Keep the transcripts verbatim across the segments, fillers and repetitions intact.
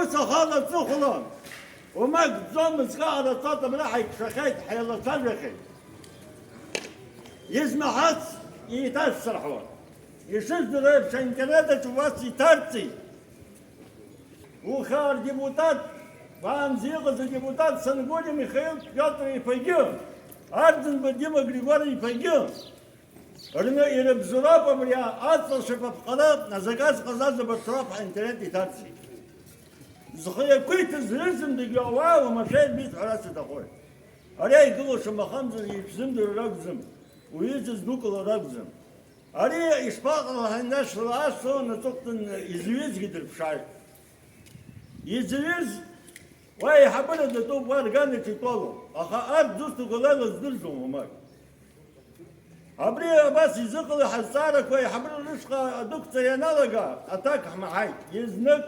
Ус ахала аҵыхәала, уамак ӡом, зкаҳара цоит, абра ҳаиқәшәахьеит, ҳаилацәажәахьеит. Измаҳац еиҭасҳәон. Ишыжәдыруа еиԥш, аинтернет аҿы убас иҭарҵеит. Ухаа рдепутат, уаанӡа иҟаз адепутат Сангули Михаил Пиотр-иԥагьы, Арӡынба Дима Григори-иԥагьы, рны ирыбзоуроуп абри аҵла шьапаԥҟара азаказ ҟазаз абарҭ раԥхьа интернет иҭарҵеит. Зхы иақәиҭыз рызынтәыгьы ауаа уамашәа ирбеит ҳәа расҭахоит. Ари игылоу шамахамзар ишәзымдыруа ракәӡам, уҩыза здукыло ракәӡам. Ари ишԥаҟалахеи, нас, шла асо наҵыхәтәан изҩызгьы дырԥшааит. Изҩыз уа еиҳабыра датәуп, уа рганаҿ итәалоуп, аха арҭ дусҭақәа леилаздырӡом уамак. Абри абас изыҟалеи ҳазҵаарақәа аиҳабыра рышҟа адәықәҵара ианалага, аҭак ҳмаҳаит. Изнык,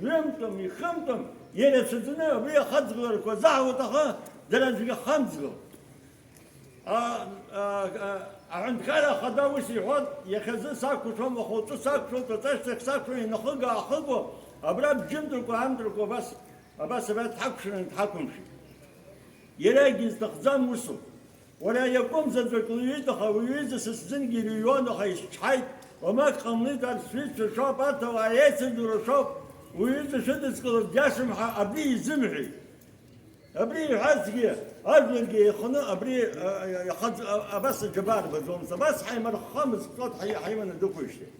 ҩымтәым, ихымтәым, ирацәаӡаны абри ахаҵгыларақәа заҳауеит, аха дара аӡәгьы ҳхамҵгылт. А, а, а, аҳәынҭқарра ахада ус иҳәон, иахьазы сақәшәом, уаха уҿы сақәшәоит, уаҵәашьҭахь сақәшәом, инахыга-аахыго, абра бџьынтәрақәа, аамҭарақәа абас, абас абра дҳақәшәараны дҳақәымшәеит. Иара егьизҭахӡам усуп. Уара иакәым заҵәык лҩит, аха уи ҩыза са сзынгьы ирыҩуан, аха исчҳаит, уамак ҟамлеит, арҭ сҩызцәа шәоуп, арҭ ауаа еицырдыруа шәоуп, уи ҩыза шәыдыскылаз диашам ҳәа абри изымҳәеит. Абри иҳәазгьы, ажәларгьы еиханы абри, а, а, иахаӡ-, а, абас аџьабаа рбаӡомызт. Абас ҳаимырххомызт, ҵот ҳаи-, ҳаиманы дықәижьҭеи.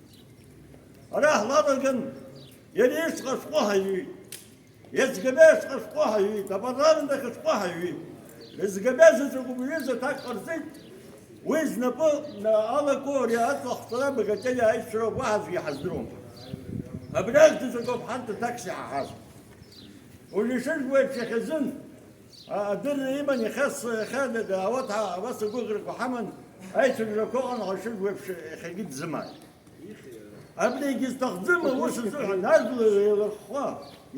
Ара ҳлалаган, иара ишҟа ашәҟәы ҳаҩит. Ес Г Б ишҟа ашәҟәы ҳаҩит, апарламент ахь ашәҟәы ҳаҩит. Ес Г Б заҵәык убри аҩыза аҭак ҟарҵеит. Уи знапы, а, алаку ари аҵла ахҵара богатели аишьцәа роуп, уаҳа аӡәгьы иҳаздыруам. Абри ахьӡ заҵәык ауп ҳарҭ аҭакс иҳаҳаз. Уажә ишыжәбо еиԥш иахьазын, а, адырра иман, иахьа с-, иахьа д-, д-, ауаҭа, абас агәыӷрақәа ҳаман, аицәажәарақәа ыҟан, ҳара ишыжәбо еиԥш иахьагьы дзымааит. Абри егьызҭахӡам аус азыҳәан, ажәлар еилырхха,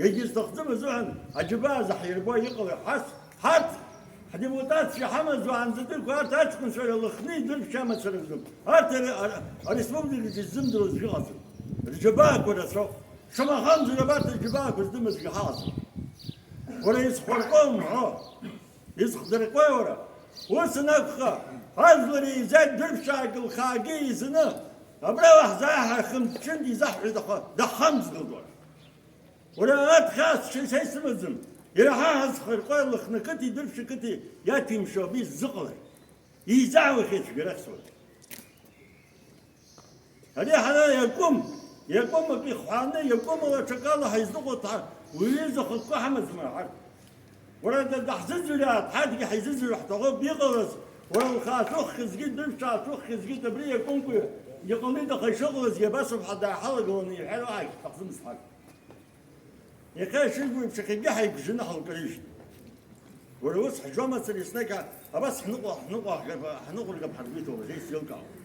егьызҭахӡам азыҳәан аџьабаа заҳирбо иҟалеи ҳас, ҳарҭ ҳдепутатцәа ҳамаз уаанӡатәиқәа арҭ аҷкәынцәа рылхны идыршәшьа мацара рзын. Арҭ ари-, ар-, ареспубликаҿы иззымдыруаз жәыҟаҵан. Рџьабаақәа рацәоуп. Шамахамзар абарҭ аџьабаақәа здымазгьы ҳаҟаӡам. Уара изхәарҟьоу умҳәо, изхдырҟьои уара? Ус анакәха, ажәлар еизеит дыршәшьаак лхаагьы еизаны, абра уаҳзааҳа хынтә-ҽынтә изаҳҳәеит, аха даҳхамҵгылт уара. Уара арҭ хьаас са исымаӡам. Иара ҳа ҳазхырҟьо лыхны қыҭи дыршәи қыҭи иаҭәеимшьо абри ззыҟалеи? Еизаҳауахьеит цәгьарахь сура. Ари ҳара иакәым, иакәым акы ихҳәааны, иакәымала аҽакала ҳаизныҟәо ҭа-, уаҩы изы ахықәкы ҳамаӡам ҳарҭ. Уара да-, даҳзыӡырҩаат, ҳарҭгьы ҳаизыӡырҩ ҳҭахуп, иҟалаз, уара лхаацәа уххьазгьы, дыршәаацәа уххьазгьы, абри иакәымкәа иҟалеит, аха ишыҟалазгьы абасоуп ҳәа дааҳалагыланы иҳәар уаҳагь ҳҭахӡамызт ҳарҭ. Иахьа ишыжәбо еиԥш, иахьагьы ҳаибжаны ҳалкарыжьит. Уара ус ҳжо мацара еснагь абас ҳныҟәа-, ҳныҟәа-, ҳныҟәыргап ҳаргәеиҭо, уажәы исзеилкаауам.